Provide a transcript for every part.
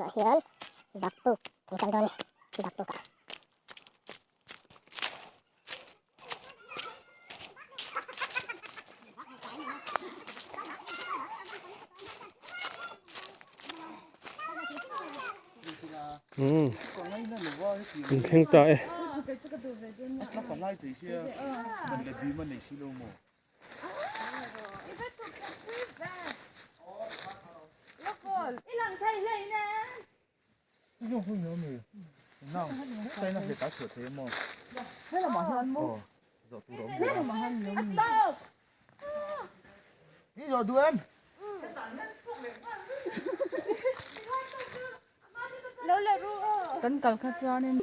Tunah hian bakpuk kan kal dawn a ni bakpuk ah. Umm kan thleng ta e. Kan kal kha chuanin.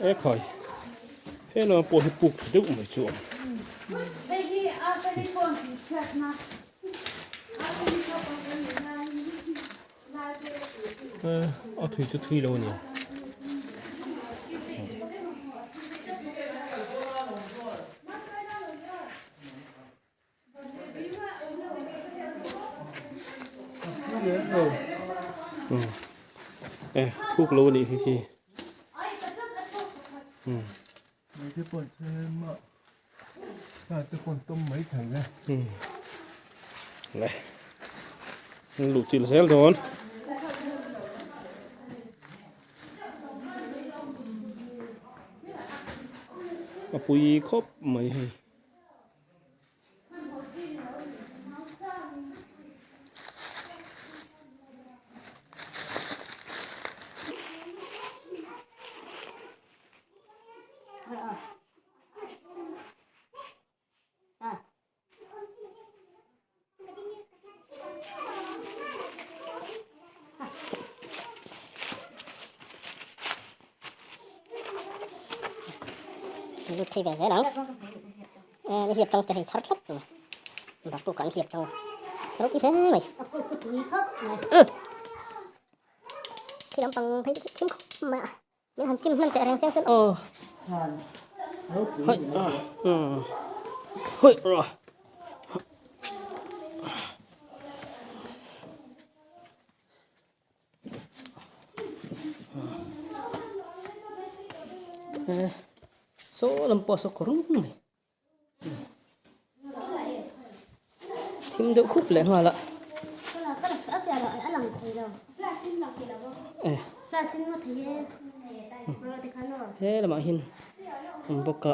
E khai he lam pawh hi puk tha deuh mai chu a awm. A thui chu thui lo a ni. E thuk lo a nih hi khi. Le luh chilh zel dawn. A pui khawp mai hei. Lut thei ve zel ang ni hiap chang te hei chhar tlat mai bakpuk an hiap chang ropui hle mai khi lampang phei chu thim khawp mai a min han chim hman teh reng seng chuan aw hoi hoi rawh Saw lam pawh saw kawr mai thim deuh khup leh nghal a he lamah hian awm bawk a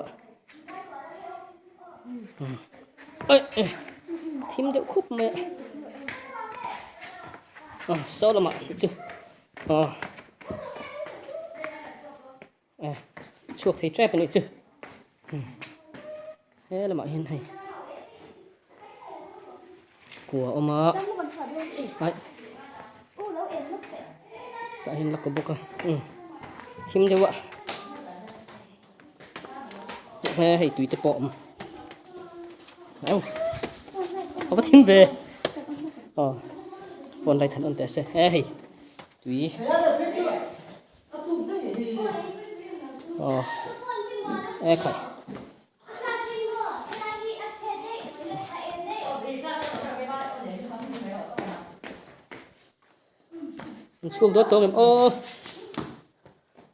thim deuh khup mai a saw lamah te chu aw chhuak thei tep a nih chu he lamah hian hei kua a awm a ai tah hian la kaw bawk a thim deuh a. He hei tui te pawh a awm au a va thim ve aw phone light han on teh se he hei tui aw e khai an chhuak dawn tawh ngem aw.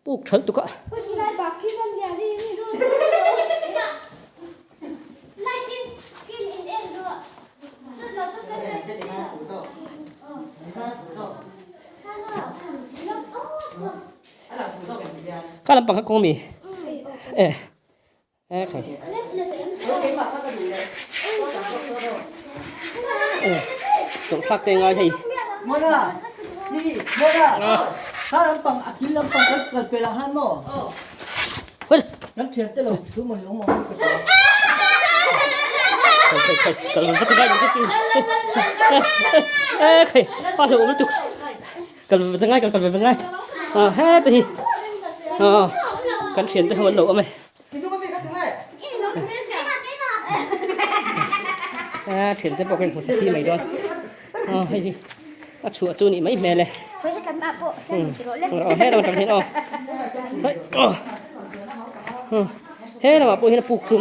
Puk thalh tuk a. Kha lampang kha kawng mi e e khai e tawlh thlak te ngai hei. Kan thian te ho an lo awm e. A thian te pawh ka inhmu sakhi mai dawn. Aw hei hi a chhuah chu nih mai hmel e. Aw he lamah tang hian aw. Hei aw. He lamah pawh hian a puk chu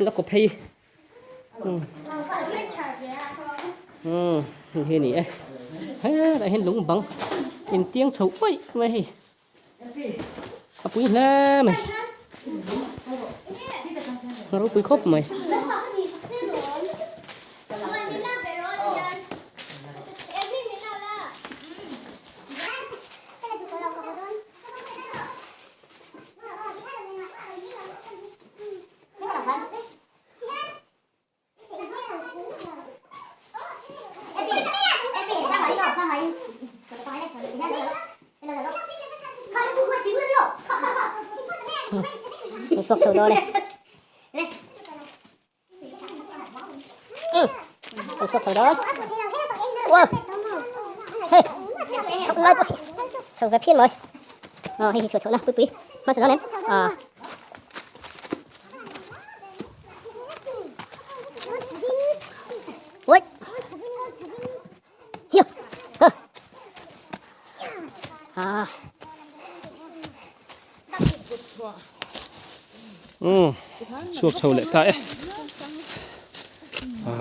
la kaw phei. Umm hei hi a ni e hetah hian lung bang intiang chho uaih mai hei a pui hle mai a ropui khawp mai. Suak chho dawn e. Kan suak chho dawn. Wow. Hei. Chho lai pawh hi. Chho ve phian mawi. Ờ hei hi chho chho na pui pui. Hma chho dawn em? À. Ui. Hiu. Hơ. À. Ừ, chhuak chho leh ta e. À.